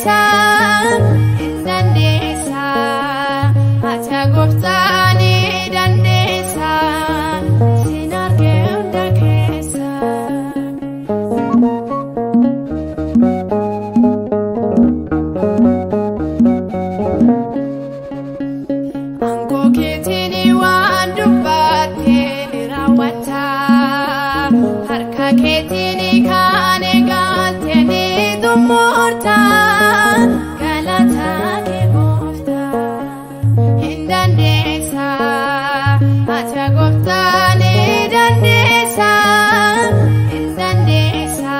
dandeessa, hin dandeessa, ati gooftaa ni dandeessa, sin argee hunda keessa. Aangoo keetiin waan dubbattee ni raawwatta, harka keetiin kan eegalte ni xumurta, galata kee gooftaa. Hin dandeessa, ati gooftaa ni dandeessa, hin dandeessa,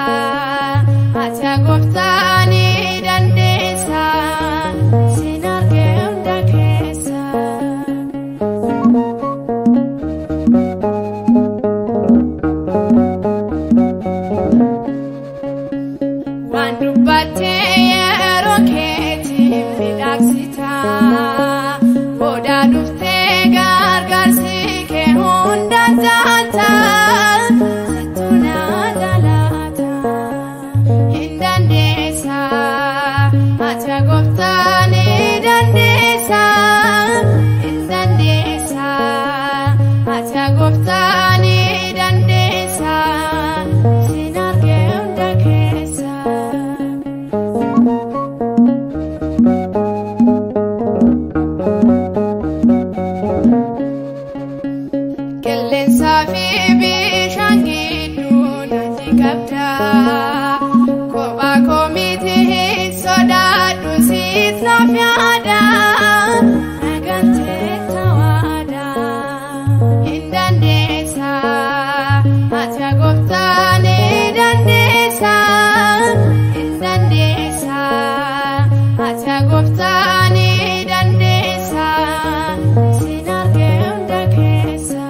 ati gooftaa ni dandeessa, sin argee hunda keessa. Waan dubbattee yeroo keetiin miidhagsita, booda dhuftee gargaarsi kee hunda caalta, sittu na jaalata. Hin dandeessa, ati gooftaa ni dandeessa, hin dandeessa, ati gooftaa ni dandeessa, sin argee hunda keessa. Qilleensaa fi bishaan gidduu daandii qabda. Kophaa koo miti hin sodaadhu siit naaf yaada. Nagaltee tawaada. Hin dandeessa, ati gooftaa ni dandeessa. Hin dandeessa, ati gooftaa ni dandeessa, sin argee hunda keessa.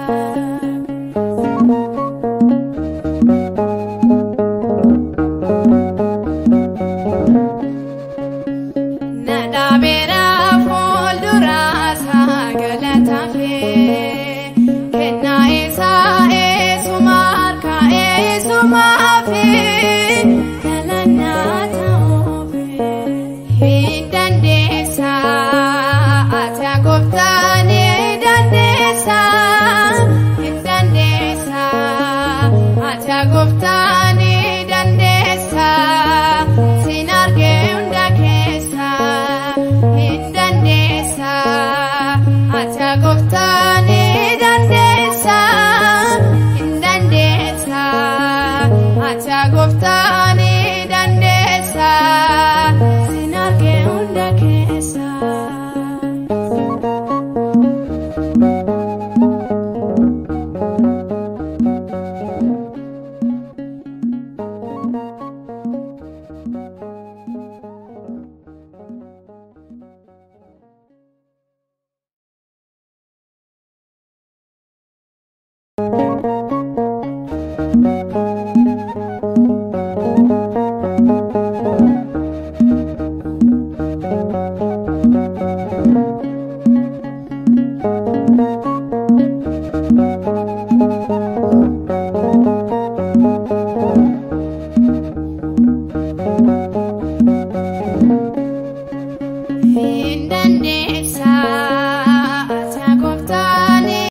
Na dhaabeera fuuldura isaa galataafee, kennaa isaa eessuma harka eessumaafee, galannaa ta'uufee. Hin dandeessa, ati gooftaa ni dandeessa, hin dandeessa, ati gooftaa ni dandeessa, sin argee hunda keessa. Hin dandeessa, ati gooftaa ni dandeessa, hin dandeessa, ati gooftaa ni dandeessa, sin argee hunda keessa.